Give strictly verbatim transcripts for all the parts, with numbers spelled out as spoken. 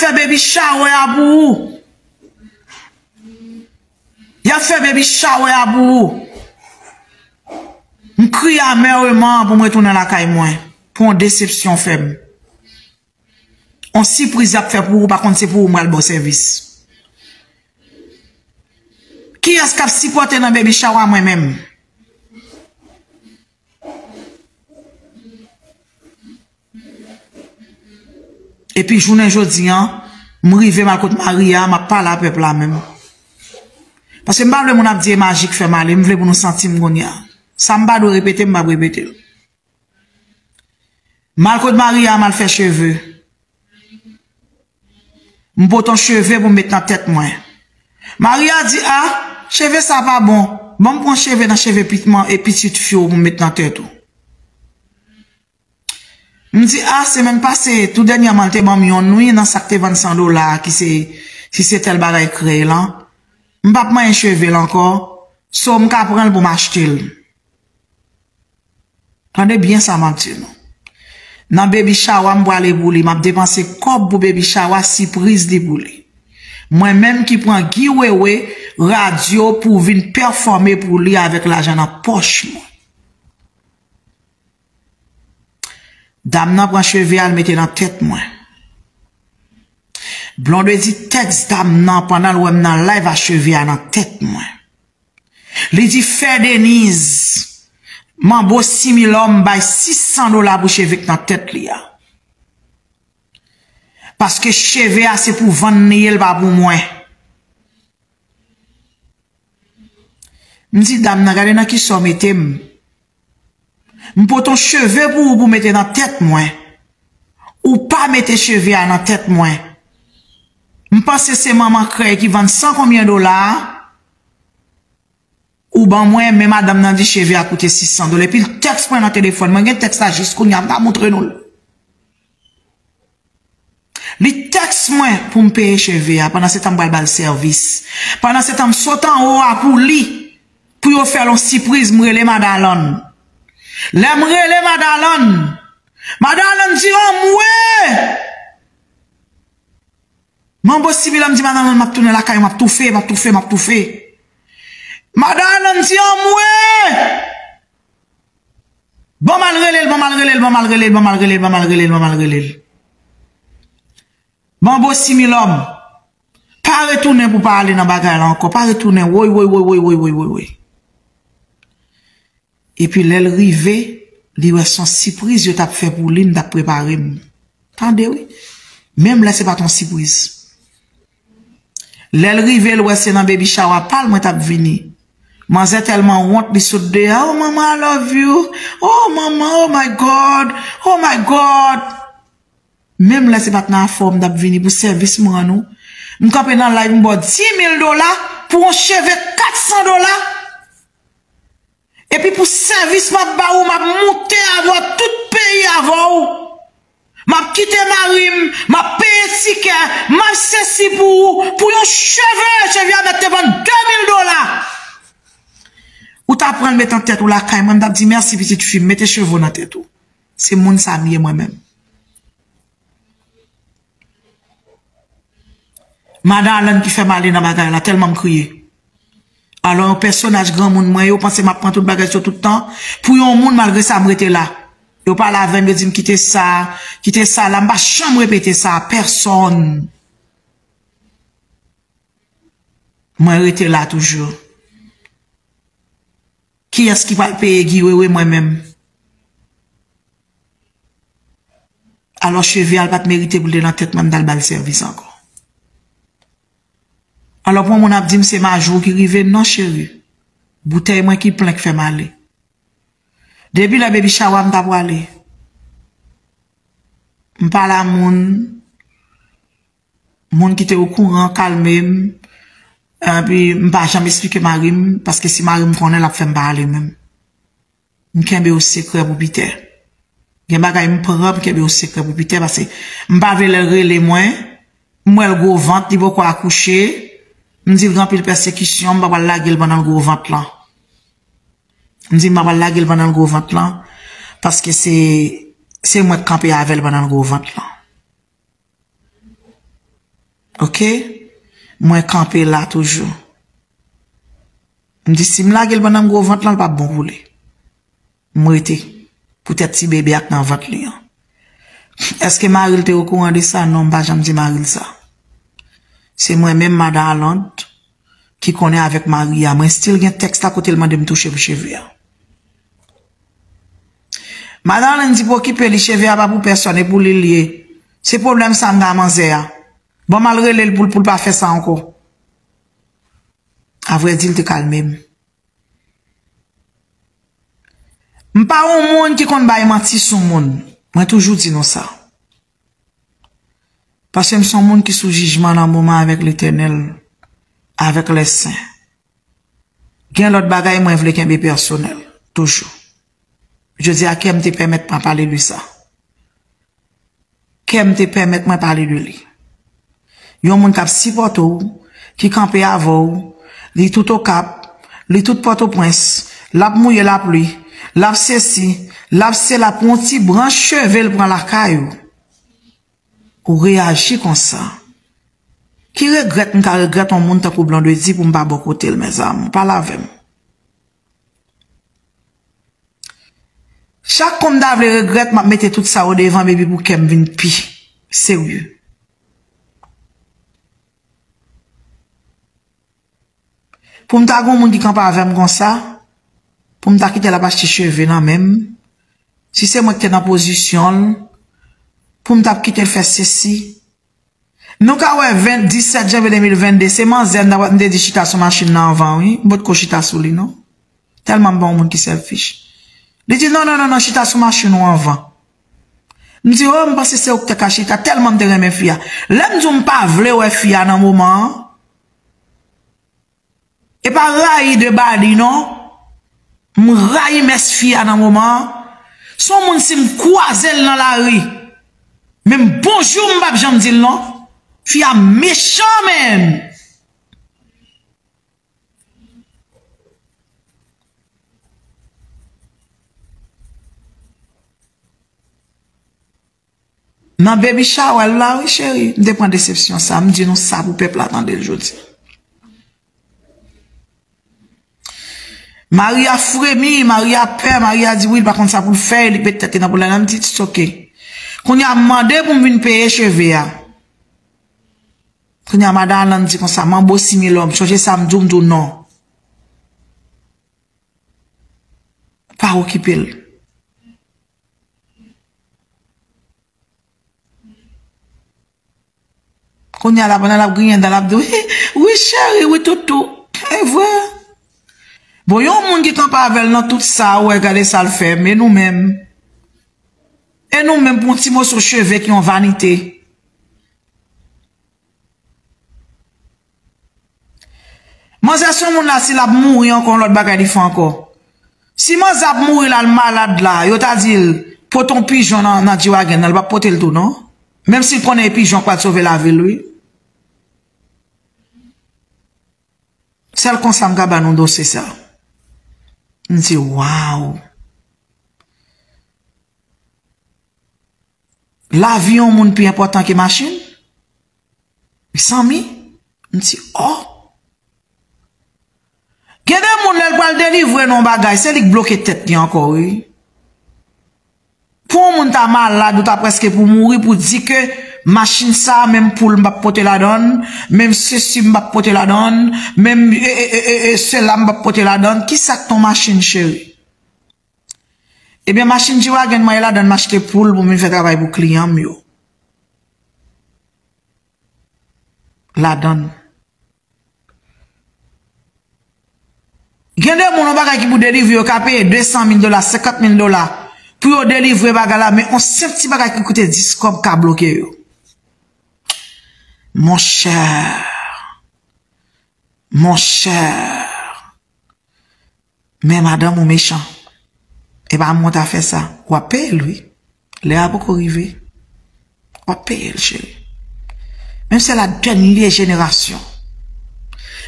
fè baby shower a pou ou. Y ap fè baby shower a pou ou. M kriye amèreman pou m retounen lakay mwen. Pou yon desepsyon w fè m. Yon sipriz y ap fè pou ou, ou pa konn se pou ou m pral ba w sèvis. Kiyès k ap sipòte nan baby shower mwen menm? Epi jounen jodi a, m rive m al kot Maria, m ap pale a pèp la menm. Paske m pa vle moun ap di e maji k fè m ale, m vle pou nou santi m kounye a. Sa m pa dwe repete, m p ap repete l. M al kot Maria, m al fè cheve. M pote yon cheve pou m met nan tèt mwen. Maria di, "A, cheve sa pa bon. Ban m pran cheve nan cheve pitman e pitit fi w pou m met nan tèt ou." M di, "A, semèn pase, tou dènyèman, l te ban m yonn, wi, nan sa k te vann san dola a, ki se, si se tèl bagay krèy lan. M p ap manyen cheve l ankò. So, m ka pran l pou m achte l." Tande byen sa m ap di nou. Nan baby shower m prale pou li, m ap depanse kòb pou baby shower sipriz li pou li. Mwen menm ki pran Guy Wewe radyo pou vin pèfòme pou li avèk lajan nan pòch mwen. Dam nan pran cheve a, l mete nan tèt mwen. Blondedy tèks dam nan pandan l wè m nan live a cheve a nan tèt mwen. Li di, "Fè Deniz, manbo similòm bay sis san dola pou cheve k nan tèt li a. Paske cheve a se pou vann li ye, l pa pou mwen." M di, "Dam nan, gade nan kisa w mete m. M pote yon cheve pou ou pou mete nan tèt mwen. Ou pa mete cheve a nan tèt mwen. M panse se manman krèy ki vann san konbyen dola a. Ou ban mwen, men madanm nan di cheve a koute sis san dola." Epi l tèks mwen nan telefòn mwen, gen tèks la jis kounye a, m ka montre nou l. Li tèks mwen pou m peye cheve a, pandan se tan m pral ba l sèvis. Pandan se tan m sot anwo a pou li, pou yo fè l yon sipriz, m rele Madalann. Lè m rele Madalann, Madalann di, "Anmwe! Manbo similòm," di Madalann, "m ap tounen lakay, m ap toufe, m ap toufe, m ap toufe." Madalann di, "Anmwe! Ban m al rele l, ban m al rele l, ban m al rele l, ban m al rele l, ban m al rele l, ban m al rele l." Manbo similòm, pa retounen pou pa ale nan bagay la ankò. Pa retounen, woy, woy, woy, woy, woy, woy, woy, woy. Epi lè l rive, li wè se yon sipriz yo t ap fè pou li, m t ap prepare m. Tande wi. Menm lè se pa t yon sipriz. Lè l rive, l wè se nan baby shower pa l mwen t ap vini. Manzè tèlman wont, li sot deyò, "Oh, manman, I love you. Oh, manman, oh my God. Oh my God." Menm lè se pa t nan afè w m t ap vini pou sèvis m rann ou. M kanpe nan live, m ba w dis mil dola pou yon cheve kat san dola. Epi pou sèvis m ap ba ou, m ap moute avè w tout peyi avè w. M ap kite mari m, m ap peye tikè, m ap sesi pou ou, pou yon cheve, cheve a mèt te vann de mil dola. Ou ta pran l met nan tèt ou lakay mwen, m t ap di, "Mèsi, pitit fi m, mete cheve w nan tèt ou." Se moun sa m ye mwen menm. Madan Alan ki fè m ale nan bagay la, tèlman m kriye. Alò, yon pèsonaj granmoun mwen, yo panse m ap pran tout bagay sou tout tan. Pou yon moun, malgre sa, m rete la. Yo pale avè m, yo di m, "Kite sa, kite sa la." M pa janm repete sa a pèsonn. Mwen rete la toujou. Kiyès ki pral peye Guy Wewe? Mwen menm. Alò, cheve a l pa t merite pou l te nan tèt mwen, m t al ba l sèvis ankò. Alò, pou yon moun ap di m se maji w ki rive, non, cheri. Boutèy mwen ki plen k fè m ale. Depi lè baby shower m ta prale. M pale a moun, moun ki te okouran kalme m, epi m pa janm esplike mari m, paske si mari m konnen, l ap fè m pa ale menm. M kenbe yo sekrè pou Pitè. Gen bagay m pran, m kenbe yo sekrè pou Pitè, paske m pa vle lè l rele mwen, m wè l gwo vant, li poko akouche, m di l gen anpil pèsekisyon, m pa pral lage l pandan l gwo vant lan. M di m pa pral lage l pandan l gwo vant lan, paske se, se mwen k kanpe avè l pandan l gwo vant lan. Oke? Mwen kanpe la toujou. M di, si m lage l pandan m gwo vant lan, l p ap bon pou li. M rete. Poutèt ti bebe a k nan vant li an. Èske mari l te okouran de sa? Non, m pa janm di mari l sa. Se mwen menm, Madan Aland, ki konnen avèk mari a. Mwen still gen tèks la kote l mande m touche pou cheve a. Madan Aland di pou okipe li, cheve a pa pou pèsòn, e pou li l ye. Se pwoblèm sa m gen a manzè a. Ban m al rele l pou l, pou l pa fè sa ankò. Avrèdi, l te kalme m. M pa yon moun ki konn bay manti sou moun. Mwen toujou di nou sa. Paske m se yon moun ki sou jijman nan moman avèk Letènèl, avèk lèsen. Gen lòt bagay mwen vle kenbe pèsonèl, toujou. Jodi a, kè m te pèmèt mwen pale de sa. Kè m te pèmèt mwen pale de li. Yon moun k ap sipòte w, ki kanpe avè w, li tout Okap, li tout Pòtoprens, l ap mouye lapli, l ap sesi, l ap sela pou yon ti branch cheve l pran lakay ou. Ou reyaji konsa. Ki regrèt m ka regrèt yon moun tankou Blondedy pou m pa bò kote l, mezanmi? Pale avè m. Chak kou m ta vle regrèt, m ap mete tout sa yo devan, baby, pou kè m vin pi serye. Pou m ta gen yon moun ki kanpe avè m konsa, pou m ta kite l ap achte cheve nan men m, si se mwen ki te nan pozisyon l, pou m t ap kite l fè sesi. Nou ka wè ven, disèt janvye de mil vennde, se manzè m t ap, m te di chita sou machin nan anvan, wi. M potko chita sou li, non. Tèlman m pa yon moun ki selfish. Li di, "Non, non, non, non, chita sou machin ou anvan." M di, "O, m panse se ou ki te ka chita," tèlman m te renmen fi a. Lè m di w m pa vle wè fi a nan moman an, e pa rayi de bali, non. M rayi mès fi a nan moman an. Se yon moun, si m kwaze l nan lari, menm bonjou m p ap janm di l, non. Fi a mechan, menm. Nan baby shower la, wi, cheri, m te pran desepsyon sa. M di nou sa pou pèp la tande l jodi. Maria fremi, Maria pè, Maria di wi, li pa konn sa pou l fè, li met tèt li nan pwoblèm la, m di, "It's ok." Kounye a, m mande pou m vin peye cheve a. Kounye a, madan Alan di konsa, "Manbo similòm, sonje sa m di w, m di w non." Pa okipe l. Kounye a la, pandan l ap griyen dan, l ap di, "Wi, wi, cheri, wi, toutou." E vre. Bon, yon moun ki kanpe avè l nan tout sa, ou wè, gade sa l fè, men nou menm. E nou menm, pou yon ti moso cheve ki yon vanite. Manzè se yon moun la, si l ap mouri ankò, yon lòt bagay li fè ankò. Si manzè ap mouri la, l malad la, yo ta di l, "Pote yon pijon nan, nan G-Wagon nan," l p ap pote l tou, non. Menm si l konnen e pijon k pral sove lavi l, wi. Sèl konsa m ka ba nou dosye sa. M di, waw. Lavi yon moun pi enpòtan ke machin? Mezanmi, m di, oh. Gen de moun, lè l pral delivre nan yon bagay, se li k bloke tèt li ankò, wi. Pou yon moun ta malad, ou ta prèske pou mouri, pou di ke machin sa, menm poul m p ap pote ladan l, menm sesi m p ap pote ladan l, menm, e, e, e, e, e, sela m p ap pote ladan l. Kisa k t on machin, cheri? Ebyen, machin G-Wagon mwen ye ladan l, m achte poul pou m vin fè travay pou kliyan m yo. Ladan l. Gen de moun, yon bagay ki pou delivre, yo ka peye de san mil dola, senkant mil dola, pou yo delivre bagay la, men yon senp ti bagay ki koute dis kòb ka bloke yo. Monchè, monchè, men madanm ou mechan. E pa mwen ta fè sa. W ap peye l, wi. Lè a poko rive. W ap peye l, cheri. Menm si se la dènye jenerasyon.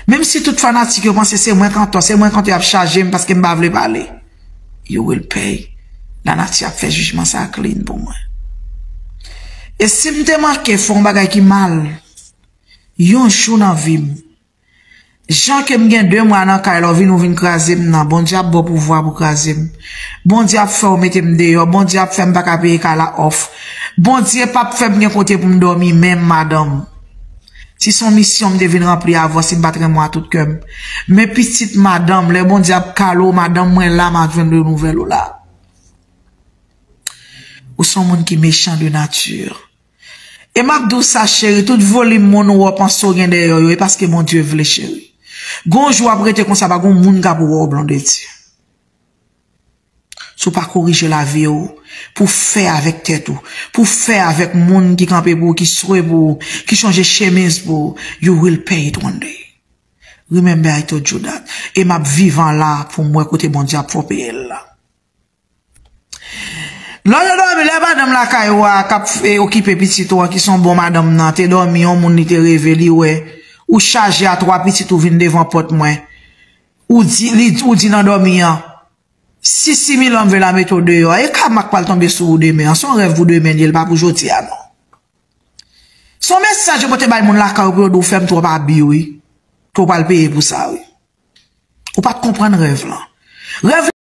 Menm si tout fanatik yo panse se mwen k antò, se mwen k antò, y ap chaje m paske m pa vle pale. You will pay. Lanati ap fè jijman sa clean pou mwen. E si m te manke fè yon bagay ki mal, Yon jou nan vi m, jan ke m gen de mwa nan kay la, ou vin, ou vin kraze m nan. Bondye ap ba w pouvwa pou kraze m. Bondye ap fè w mete m deyò. Bondye ap fè m pa ka peye kay la off. Bondye p ap fè m gen kote pou m dòmi menm, madanm. Si se yon misyon m te vin ranpli avè w, si m pa t renmen w a tout kè m. Men pitit, madanm, lè Bondye ap kale w, madanm, mwen la, m ap jwenn de nouvèl ou la. Ou se yon moun ki mechan de nati. E m ap di w sa, cheri, tout volim moun ou wè w panse w gen dèyè w yo, e paske Bondye vle, cheri. Gon jou w ap rete konsa, pa gon moun k ap wè w, Blondedy. Si w pa korije lavi w, pou fè avèk tèt ou, pou fè avèk moun ki kanpe pou ou, ki swe pou ou, ki chanje chemiz pou ou, you will pay it one day. Remember I told you that. E m ap vivan la pou m wè kote Bondye ap fè w peye l la. Lè w te dòmi, lè madanm lakay ou a k ap, e, okipe pitit ou an, ki se yon bon madanm nan, te dòmi, yon moun li te reve, li wè ou chaje a twa pitit ou vin devan pòt mwen. Ou di, li, ou di nan dòmi an, si Similan vle l a mete w deyò, e kama k pral tonbe sou ou demen an. Se yon rèv pou demen li ye, l pa pou jodi a non. Se yon mesaj yo pote bay moun lakay ou pou yo di w fè m twòp abi wi. Ke w pral peye pou sa wi. Ou pa t konprann rèv lan. Rèv